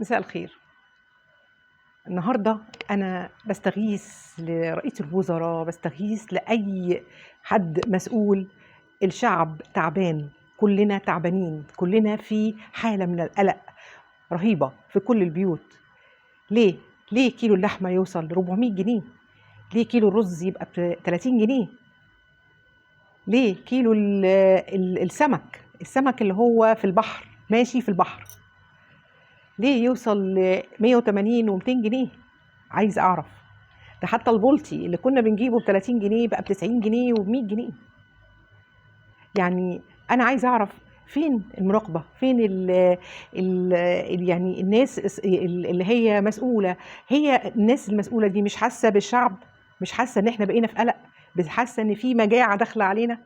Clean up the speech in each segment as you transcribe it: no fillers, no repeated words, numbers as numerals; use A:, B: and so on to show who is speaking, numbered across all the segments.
A: مساء الخير. النهارده أنا باستغيث لرئيس الوزراء، باستغيث لأي حد مسؤول. الشعب تعبان، كلنا تعبانين، كلنا في حالة من القلق رهيبة في كل البيوت. ليه؟ ليه كيلو اللحمة يوصل ل400 جنيه؟ ليه كيلو الرز يبقى ب30 جنيه؟ ليه كيلو السمك، السمك اللي هو في البحر، ماشي في البحر، ليه يوصل ل180 و200 جنيه؟ عايز اعرف. ده حتى البلطي اللي كنا بنجيبه ب30 جنيه بقى ب90 جنيه وب100 جنيه. يعني انا عايز اعرف فين المراقبة، فين ال ال يعني الناس اللي هي مسؤولة. هي الناس المسؤولة دي مش حاسه بالشعب، مش حاسه ان احنا بقينا في قلق، مش حاسه ان في مجاعة داخله علينا.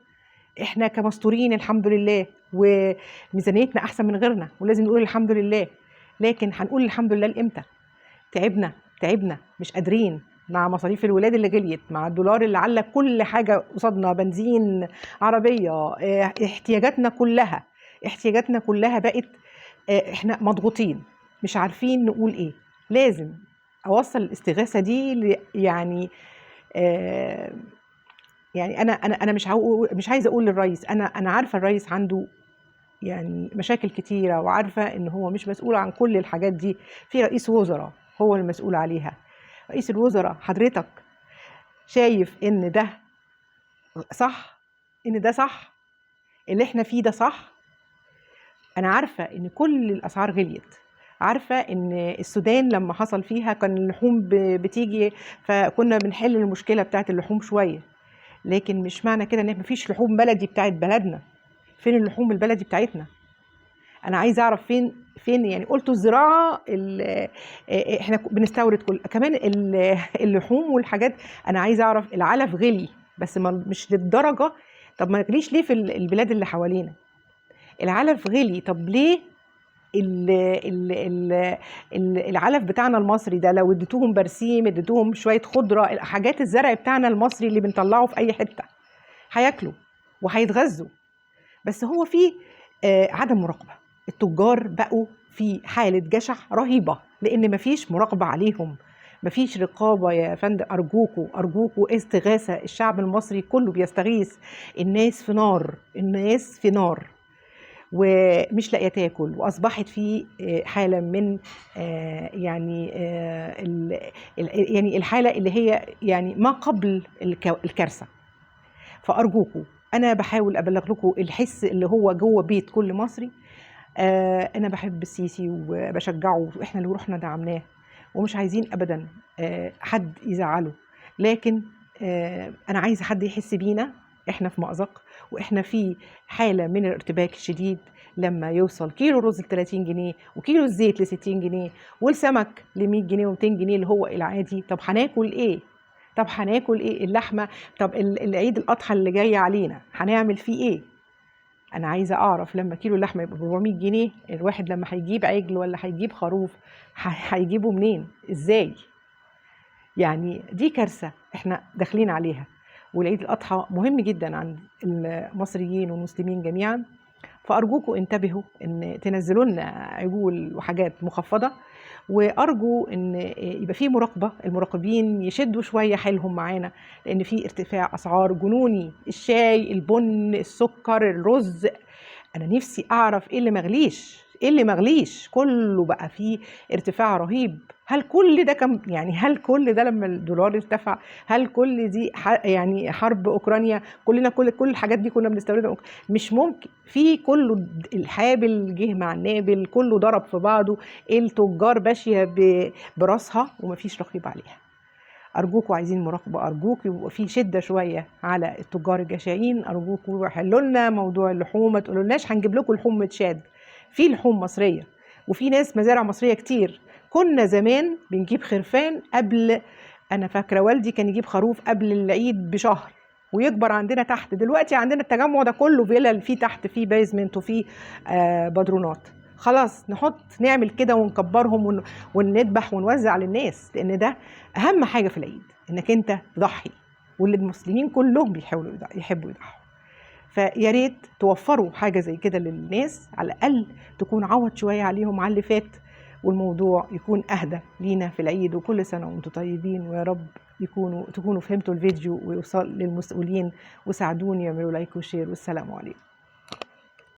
A: احنا كمستورين الحمد لله، وميزانيتنا احسن من غيرنا، ولازم نقول الحمد لله. لكن هنقول الحمد لله لامتى؟ تعبنا تعبنا، مش قادرين، مع مصاريف الولاد اللي غليت، مع الدولار اللي علق كل حاجة قصادنا، بنزين، عربية، احتياجاتنا كلها، احتياجاتنا كلها بقت، احنا مضغوطين، مش عارفين نقول ايه. لازم اوصل الاستغاثة دي يعني يعني انا مش عايزه اقول للرئيس، انا عارفه الرئيس عنده يعني مشاكل كتيرة، وعارفه ان هو مش مسؤول عن كل الحاجات دي، في رئيس وزراء هو المسؤول عليها. رئيس الوزراء حضرتك شايف ان ده صح؟ ان ده صح اللي احنا فيه؟ ده صح؟ انا عارفه ان كل الاسعار غليت، عارفه ان السودان لما حصل فيها كان اللحوم بتيجي، فكنا بنحل المشكلة بتاعت اللحوم شوية، لكن مش معنى كده ان مفيش لحوم بلدي بتاعت بلدنا. فين اللحوم البلدي بتاعتنا؟ انا عايزه اعرف فين. يعني قلتوا الزراعة، احنا بنستورد كل كمان اللحوم والحاجات. انا عايزه اعرف العلف غلي، بس مش للدرجة. طب ما غليش ليه في البلاد اللي حوالينا؟ العلف غلي، طب ليه ال ال ال العلف بتاعنا المصري ده لو اديتوهم برسيم، اديتوهم شوية خضرة، حاجات الزرع بتاعنا المصري اللي بنطلعه في اي حتة، هياكلوا وهيتغذوا. بس هو في عدم مراقبة. التجار بقوا في حاله جشع رهيبة لان مفيش مراقبة عليهم، مفيش رقابه يا فندم. ارجوكوا ارجوكوا استغاثة، الشعب المصري كله بيستغيث. الناس في نار، الناس في نار، ومش لاقيه تاكل، واصبحت في حاله من يعني يعني الحالة اللي هي يعني ما قبل الكارثة. فارجوكوا، انا بحاول ابلغ لكم الحس اللي هو جوه بيت كل مصري. انا بحب السيسي وبشجعه، واحنا اللي رحنا دعمناه، ومش عايزين ابدا حد يزعله، لكن انا عايزه حد يحس بينا. احنا في مأزق، واحنا في حاله من الارتباك الشديد. لما يوصل كيلو الرز ل 30 جنيه، وكيلو الزيت ل 60 جنيه، والسمك ل 100 جنيه و200 جنيه اللي هو العادي، طب هناكل ايه؟ طب هناكل ايه؟ اللحمة، طب العيد الاضحى اللي جاي علينا هنعمل فيه ايه؟ انا عايزه اعرف لما كيلو اللحمة يبقى ب 400 جنيه، الواحد لما هيجيب عجل ولا هيجيب خروف هيجيبه منين؟ ازاي؟ يعني دي كارثة احنا داخلين عليها. والعيد الاضحى مهم جدا عند المصريين والمسلمين جميعا، فارجوكم انتبهوا ان تنزلوا لنا عجول وحاجات مخفضة، وارجو ان يبقى في مراقبة، المراقبين يشدوا شوية حيلهم معانا، لان في ارتفاع اسعار جنوني. الشاي، البن، السكر، الرز. انا نفسي اعرف ايه اللي مغليش، ايه اللي مغليش؟ كله بقى فيه ارتفاع رهيب. هل كل ده كان يعني، هل كل ده لما الدولار ارتفع، هل كل دي يعني حرب اوكرانيا، كلنا كل الحاجات دي كنا بنستوردها؟ مش ممكن. في كله الحابل جه مع النابل، كله ضرب في بعضه، التجار ماشية براسها ومفيش رقيب عليها. ارجوكوا عايزين مراقبة، ارجوكوا يبقى في شده شوية على التجار الجشعين، ارجوكوا حلوا لنا موضوع اللحوم. ما تقولولناش هنجيب لكم لحوم متشاد، في لحوم مصرية، وفي ناس مزارع مصرية كتير. كنا زمان بنجيب خرفان قبل، انا فاكره والدي كان يجيب خروف قبل العيد بشهر ويكبر عندنا تحت. دلوقتي عندنا التجمع ده كله فيلا، فيه تحت فيه بيزمنت وفيه بدرونات. خلاص نحط نعمل كده ونكبرهم ونذبح ونوزع للناس، لان ده اهم حاجة في العيد، انك انت تضحي، واللي المسلمين كلهم بيحاولوا يحبوا يضحوا. فيا ريت توفروا حاجة زي كده للناس، على الاقل تكون عوض شوية عليهم على اللي فات، والموضوع يكون أهدى لينا في العيد. وكل سنة وانتم طيبين، ويا رب تكونوا فهمتوا الفيديو ويوصل للمسؤولين، وساعدوني يعملوا like و share. والسلام عليكم.